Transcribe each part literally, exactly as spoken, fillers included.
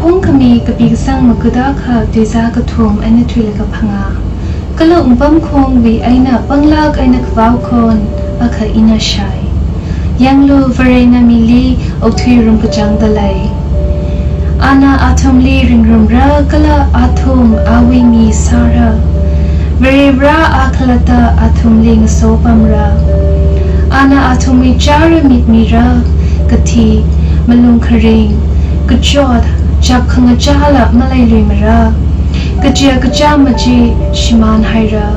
Phongkhami kapi kasang Makuda kha tuizā kathum eina thuilaga phangā. Kala wungpamkhongwui eina panglāk eina kavao khon akha ina shāi. Yanglu, Varena mili okthuirum kachangda lei. Ana athumli ringrumra kala athum awui mi sāra. Varivara akhalatta athumli ngasopamra. Ana athumwui chara mitmira, kathi, malung kharing, kachot, chap khangachāla maleiluimara. Kaja kacham achi shimānhaira.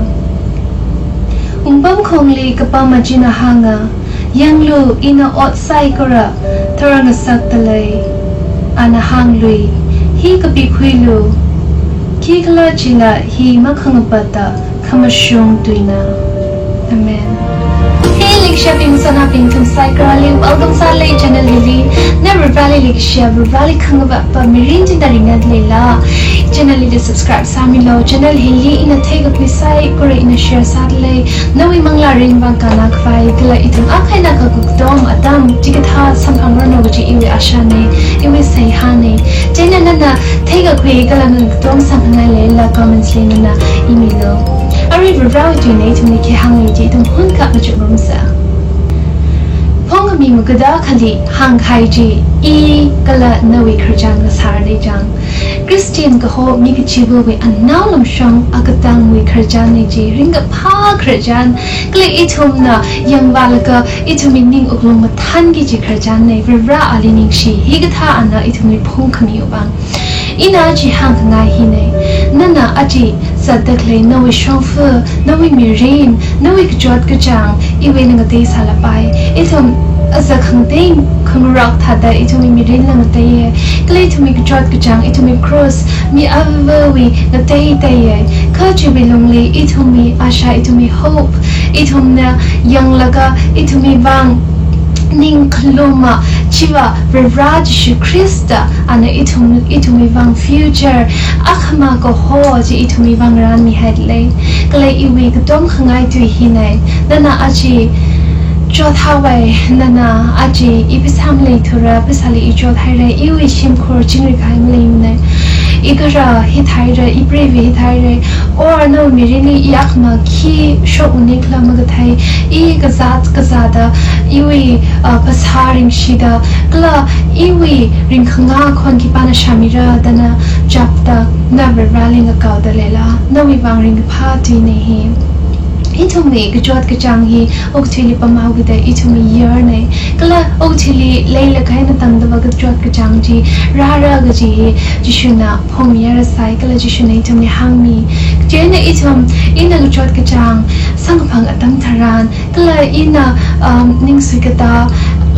Wungpamkhongli kapam achina hānga, Yanglu, ina ot saikora tharangasakda lei. Ana hānglui, hi kapikhuilu, khikhalajila hi makhangapatta khamashung tuina. Amen. Hey, leikashiyabing, sanaobing, nathum saikorali welcome sālei channel hili. Na Varivarali leikashiya, Varivarali khangavapa mirin chida ringda leila, channel hili subscribe sāmilu. Channel hili ina theikakhui saikora ina share sāda lei. Nawui manglārin vang kannā khavai kala ithum akha eina akha katom atam chikathā samphangranu kaji iwui ashānei, iwui seihānei. Chieina nana theikakhui kala nana katom samphangngai leila comments li nana imilu. Arui Varivarawui tuina ithumli khi hānglei chi ithum hunakha machukngarumsa. Phongkhami Makuda akhali hāngkahai chi, i kala nawui khararchan kasāra dei chang. Christian kaho mi kachivawui anaolamshong akatangwui khararchannei chi, ringkaphā khararchan, kala ithumna yangvālaga ithumwui ning wuklung mathānki kaji khararchannei. Varivara ali ningshi, hikathā ana ithumli phongkhamiwui vang. Ina aja hāngkhangai hinei, nana aja zatda khalei nawui shongfa, nawui mirin, nawui kachot kachāng, iwui eina ngatei sālapai. Ithum azak khangatei khangarok thāda ithumwui mirinla ngateiya. Kala ithumwui kachot kachāng, ithumwui cross, mi avāvawui ngateiteiya. Kha chiwui lungli ithumwui ashā, ithumwui hope, ithumna yanglaga ithumwui vang ning khaluma chiva Varivara Jishu Khrista, ana ithum, ithumwui vang future, akhama kaho chi ithumwui vang rānmihaida lei. Kala iwui katom khangai tui hinei, nana aja chothaowai, nana aja i pheisā maleithura, pheisāli i chothaira, iwui shimkhur chingri kahai maleimanei. I kharā hithāhaira, i preiva hithāhaira, or nawui mirinli i akhama khi shokuni khala makathei, i kazat kazāda, iwui, ah, phasā ringshida, kala iwui ringkhanga khon khipāna shāmira da na chapda, na Varivarali ngakaoda leila, nawui vang ringkaphā tuinei hi. Ithumwui kachot kachāng hi okathuili pamhaokida ithumwui yarnei. Kala okathuili leilakha eina tangdava kachot kachāng chi rāra kaji hi Jishuna phongmi yarasai, kala Jishuna ithumli hāngmi. Chieina ithum, ina kachot kachāng samkaphang atam tharan, kala ina, um, ningsui katā,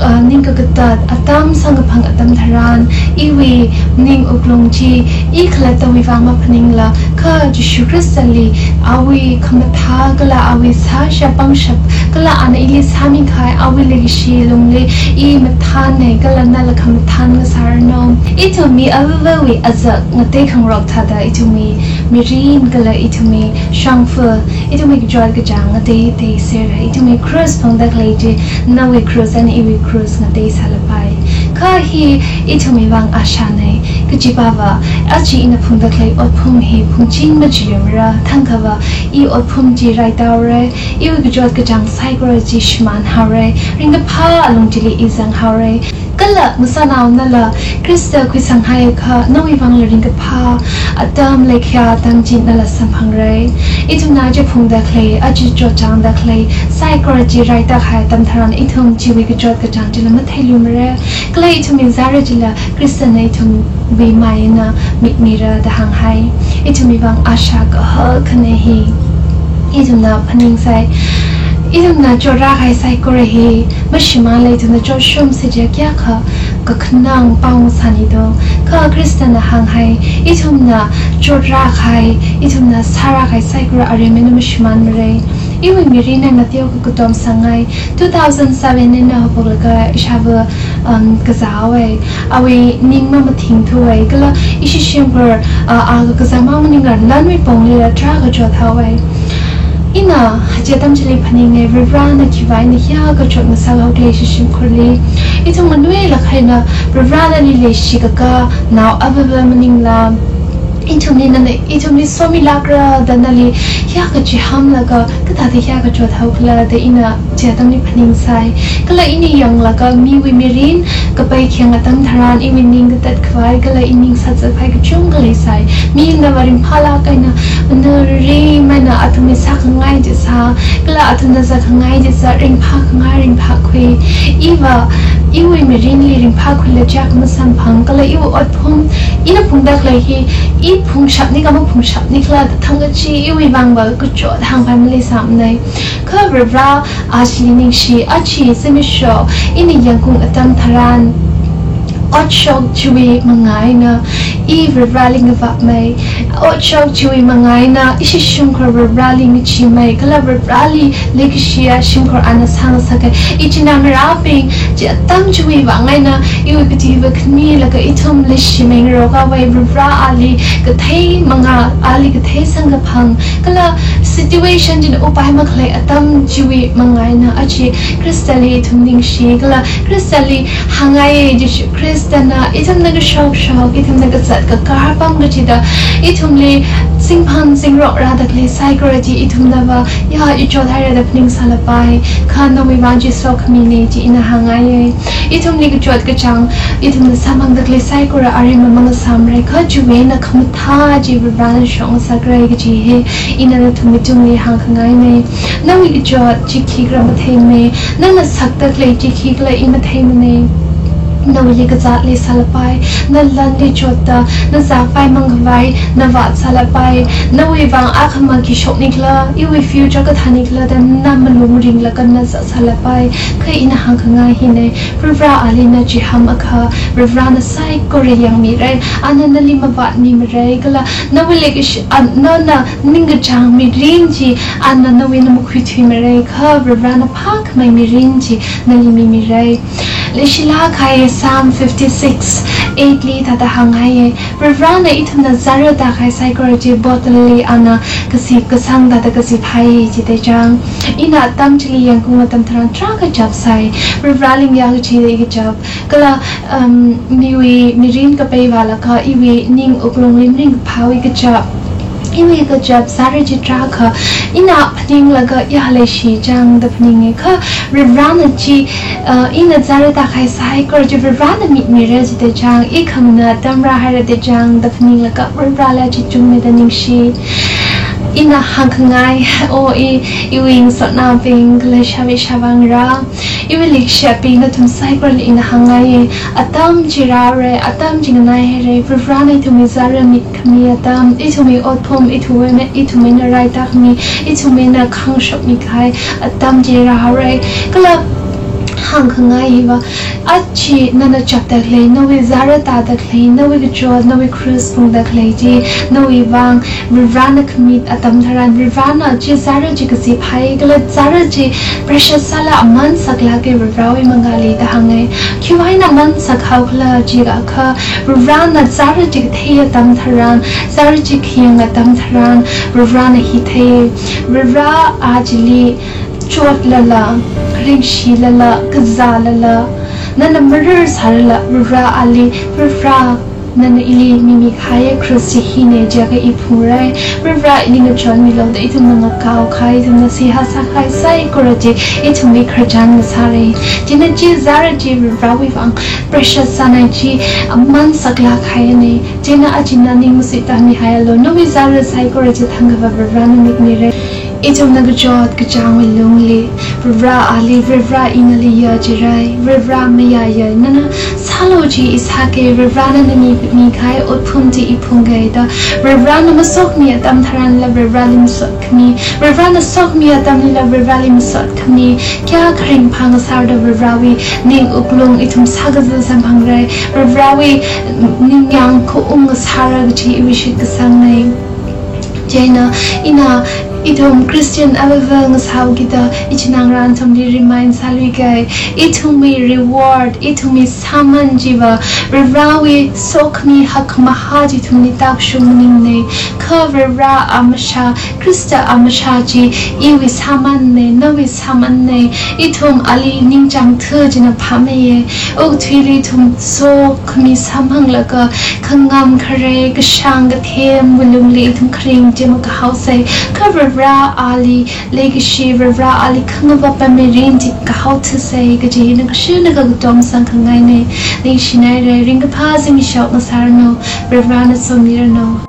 uh, ning kakatat atam samkaphang atam tharan, iwui ning wuklung chi i khalattawui vang maphaningla, kha Jishu Khristali, awui khamathā kala awui sāshap pangshap kala ana ili sāmikahai awui leikashi lungli i mathānnei, kala nala khamathān ngasāranu. Ithum mi avāvawui azak ngatei khangarok thāda ithumwui mirin kala ithumwui shongfa, ithumwui kachot kachāng ngateitei sera, ithumwui cross phungda khalei chi, nawui cross eina iwui cross ngatei sālapai. Kha hi ithumwui vang ashānei, kajipava, aja ina phungda khalei otphung hi phungching machiluimara, thangkhava i otphung chi raitaora, iwui kachot kachāng saikora chi shimānhaora, ringkaphā alung chili i zanghaora. Kala ngasānao nala Khrista khuisanghaiakha nawui vangla ringkaphā atam leikhaya atam chi nala samphangra. Ithumna aja phungda khalei, aja chotchāngda khalei saikora chi raitahai atam tharan ithum chiwui kachot kachāng chila matheiluimara. Kala ithumwui zara chila Khristana ithumwui maina mitmira da hānghai. Ithumwui vang ashā kahak khanei hi. Ithumna phaningsai. Ithumna chotrākahai saikora hi mashimānla ithumna chotshumsi jiakha kakhanang pao sāni do. Kha Khristana hānghai, ithumna chotrākahai, ithumna sārākahai saikora aremna mashimānmara. Iwui mirinna ngateokha katom sāngai. Two thousand seven eina haophoklaga ishāva, um, kazāhaowa. Awui ning mamathingthuwa. Kala ishi shimkhur, uh, a kakazā mang maningla lanwui ponglila tarākha chothaowa. Ina, aja atam chili phaninga, Varivarana khiwui vang eina hiyākha kachot ngasāhao khala ishi shimkhurli. Ithum nganuilakha eina, Varivarali leishi kakā nao avāva maningla, ithumli nana, ithumli somilākra da nali hiyākha chihānlaga, kathāda hiyākha chothao khala da ina aja atamli phaningsai. Kala ini yanglaga miwui mirin kapai khayang atam tharan iwui ning katat khavai, kala i ning sāzat khavai kachungkha leisai. Minava ringphālāk eina, narimeina athumwui sākhangai chi sā, kala athumna zatkhangai chi zat, ringphākhangai ringphākhui. Iva, iwui mirinli ringphākhuila chak masamphang, kala iwui otphung, ina phungda khalei hi, i phungshap nikha maphungshap nikhala da thang kachi, iwui vangva kachot hāngpai maleisāmanei. Kha Varivara aja ningshi, aja zimiksho, ina yangkung atam tharan, otshok chiwui manga eina i Varivarali ngavapmei, otshok chiwui manga eina ishi shimkhur Varivarali ngacheemei, kala Varivarali leikashiya shimkhur ana sāngasaka. Ichinā ngarābing, chi atam chiwui vang eina iwui kachiva khanilaga ithum leishimei ngarokavai, Varivara ali kathei manga, ali kathei samkaphang, kala situation china upai makhalei atam chiwui manga eina aja Khristali ithum ningshi, kala Khristali hāngngaiya, Jishu Khristana ithumna kashokshok, ithumna kazat kakar apam kachida, ithumli singphang singrok rāda khalei saikora chi ithumnava, ya, i chothaira da phaningsālapai, kha nawui vang chi sokhaminei chi ina hāngngaiya. Ithumli kachot kachāng, ithumna sāmangda khalei saikora aremma mangasāmarei, kha chiwui eina khamathā chi Varivarana shokngasakra kaji hi ina nathumwui tungli hāngkhangainei. Nawui kachot chi khikhala matheimei, nana sakda khalei chi khikhala i matheimanei. Nawuili kazāt leisālapai, na lanli chotda, na zākhavai mangkhavai na vātsālapai, nawui vang akhama khi shoknikhala, iwui future kathānikhala da na malung ringlaga na zatsālapai, kha ina hāngkhangai hinei, Varivara ali na chihānakha, Varivarana saikora yangmirei, ana nali mavātmimarei, kala nawui leishi, a, nana ningkachāng mirin chi, ana nawui eina makhuithuimarei, kha Varivarana phākhamei mirin chi nali mimirei. Leishilāk kahai Psalm fifty-six eight li thāda hāngngaiya, Varivarana ithumna zāra tākahai saikora chi bottle li ana kazip kasang thāda kaziphai jida chang. Ina atam chili yangkung atam tharan tarākha chapsai. Varivarali ngayā kachida i kachap. Kala, um, miwui mirin kapai vālaga iwui ning wuklungli mirin kaphāwui kachap, iwui kachap zāra chi tarākha ina phaninglaga ya leishi chang da phaninga, kha Varivarana chi, uh, ina zāra tākahai saikora chi Varivarana mitmira jida chang, i khamana atam rāhaira da chang da phaninglaga Varivarali chungmeida ningshi. Ina hāngkhangai, o i, iwui ngasotnaobing kala ishāvā ishāvā ngarā, iwui leikashibing, nathum saikorali ina hāngngaiya, atam chi rāhaorei, atam chi nganaihairei, Varivarana ithumwui zāra mitkhami atam, ithumwui otphung, ithumwui eina, ithumwui eina raitākhami, ithumwui eina khāngshokmi kahai atam chi rāhaorei. Kala hāngkhangai hiva, aja nana chapda khalei, nawui zāra tāda khalei, nawui kachot, nawui cross phungda khalei chi, nawui vang Varivarana khamit atam tharan, Varivarana chi zāra chi kaziphai, kala zāra chi precious sāla aman saklāka Varivarawui mangāli da hānga. Khiwui vang eina aman sakhao khala jiakha, Varivarana zāra chi kathei atam tharan, zāra chi khayang atam tharan, Varivarana hi thei. Varivara a chili chotlala, ringshilala, kazālala, nana marar sārala, Varivara ali, Varivara, nana ili mimi kahaiya cross chi hinei jiakha i phungrei. Varivara ili ngachonmilu da ithumna ngakaokahai, ithumna seihā sākahai saikora chi ithumwui khararchan ngasārei. Chieina chi zāra chi Varivarawui vang precious sānei, chi aman saklāk kahai nei. Chieina aja na ning masuitāmihaialu, nawui zāra saikora chi thangkha Varivarana mitmirei. Ithumna kachot kachāngwui lungli, Varivara ali, Varivara ina nali ya jirei, Varivara mayāya, nana sālu chi i sāka, Varivara nana mi, mikahai otphun chi i phungka da, Varivarana masokhami atam tharanla Varivarali masotkhami, Varivarana sokhami atamlila Varivarali masotkhami, kayākha ringphā ngasārada Varivarawui ning wuklung ithum sākazā samphangrei, Varivarawui ningyāng khaung ngasāra kaji iwui shitkasangnei. Chieina, ina, Ithum Christian avāva̱ ngasāhaokida ichinā ngarā nathumli remind sāluiga, ithumwui reward, ithumwui sāman chiva Varivarāwui sokhami hakmahā chi ithumli tākashung maningnei. Kha Varivarā amashā, Khrista amashā chi iwui sāmannei, nawui sāmannei. Ithum ali ningchāng thu china phāmeiya. Okathuili ithum sokhami samphanglaga khangam kharei, kashāng kathem wuklungli ithum kharing chi makahaosei. Kha Varivarā ali leikashi, Varivarā ali khangavāpa mirin chi kahaothusei kaji ina kashina kakatom sangkhangainei. Ningshinairei, ringkaphā zimiksho ngasāranu, Varivarāna somiranu.